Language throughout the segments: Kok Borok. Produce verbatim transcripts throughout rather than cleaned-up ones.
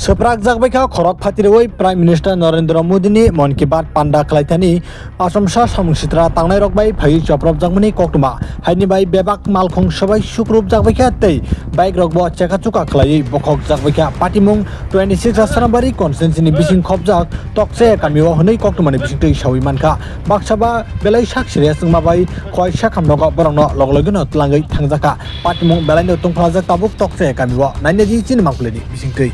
Swprakjak bai kha khorok phatiriwi Prime Minister Narendra Modi ni Mann Ki Baat panda khlaithani Assam sa samung sitra tangnairok bai phaiwi chopropjakmani koktwma. Haini bai bebak malkhung swbai sukrupjak bai kha tei bike rok bo cheka chuka khlaiwi bokhokjak bai kha. Patimung twenty six Asarambari constituency ni bising khopjak Tokche kamio hwnwi koktwmani bisingtwi sawi mankha. Baksa ba belai sak serious wngma bai koi sakhamnogo borokno logloigino tlangwi thangjakha. Patimung belaino tongphlajak tabuk Tokche kamio. Naina di chini mangpili ni bisingtwi.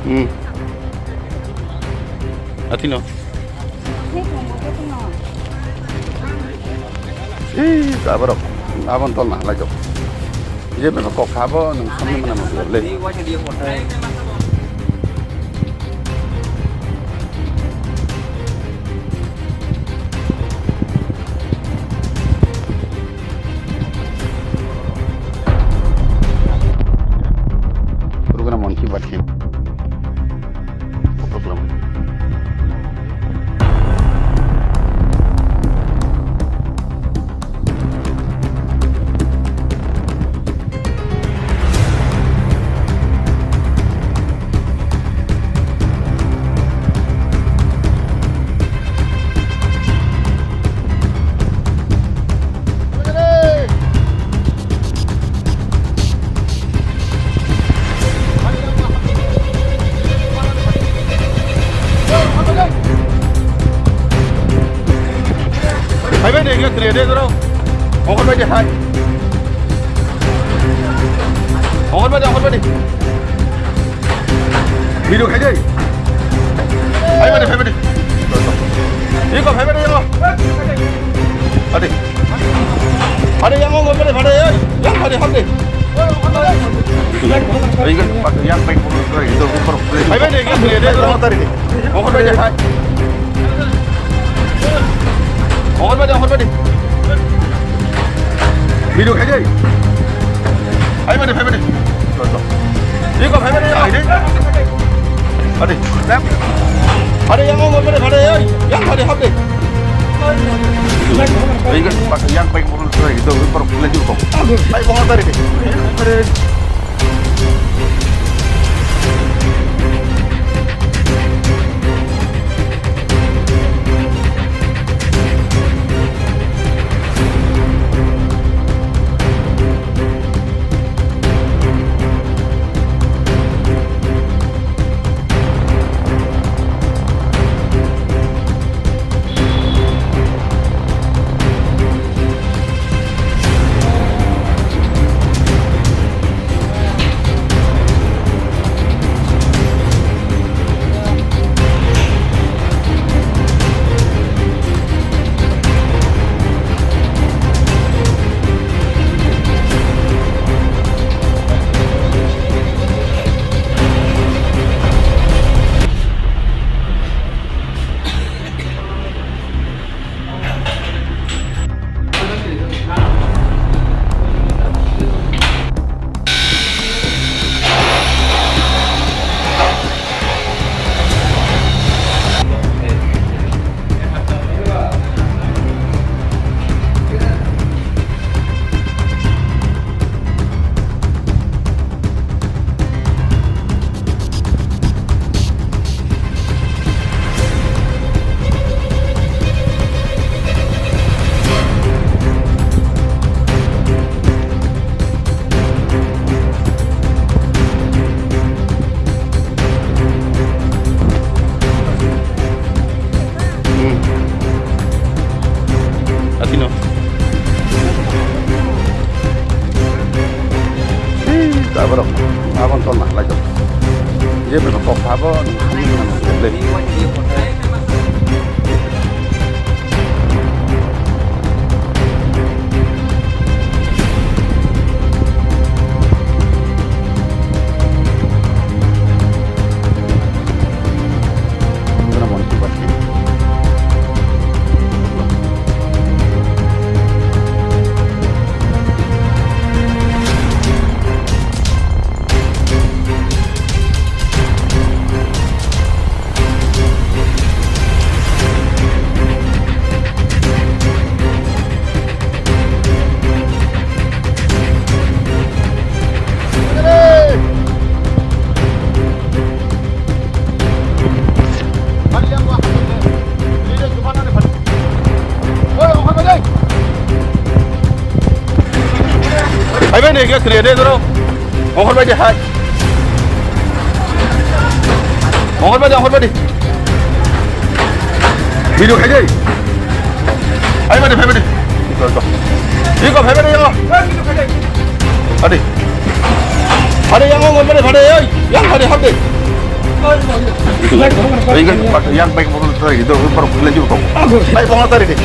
Hmm. Atino. Ih, aborok abon tol na halai jok. Je beno kok habo nung samni mana mo le. Program on ki batin. Program. Hai bai de, gila, tere de, doro. Ongkor bai de, hai. Ongkor bai de, ongkor bai de. Video khai de. Hai bai de, hai bai de. Iko, hai bai de, iko. Ade. Ade, yang ongkor bai de, bai de, yang bai de, hai de. Yang bai de, yang bai de, bai de. Ongkor bai de, hai. Ongkor bai de, ongkor bai de. Video khai de. Hai bai de, hai bai de. Iko hai bai de, hai de. Ade. Ade, yang ongkor bai de, bai de, yang bai de, hai de. Iko, yang bai de, bai de. Hai, ongkor bai de. Aborok abon tolna khlai tongo. Je bwrwi kok sabo le. Hai bai, ne, ke, kre, ne, doro. Ongkor bai de, hai. Ongkor bai de, ongkor bai de. Video khai de. Hai bai de, hai bai de. Iko, iko. Iko, hai bai de, iko. Adi. Adi, yang ongkor bai de, bai de, oi. Yang bai de, hai de. Iko, yang baik mau tarik itu, baru kuliah juga kok. Baik mau tarik de.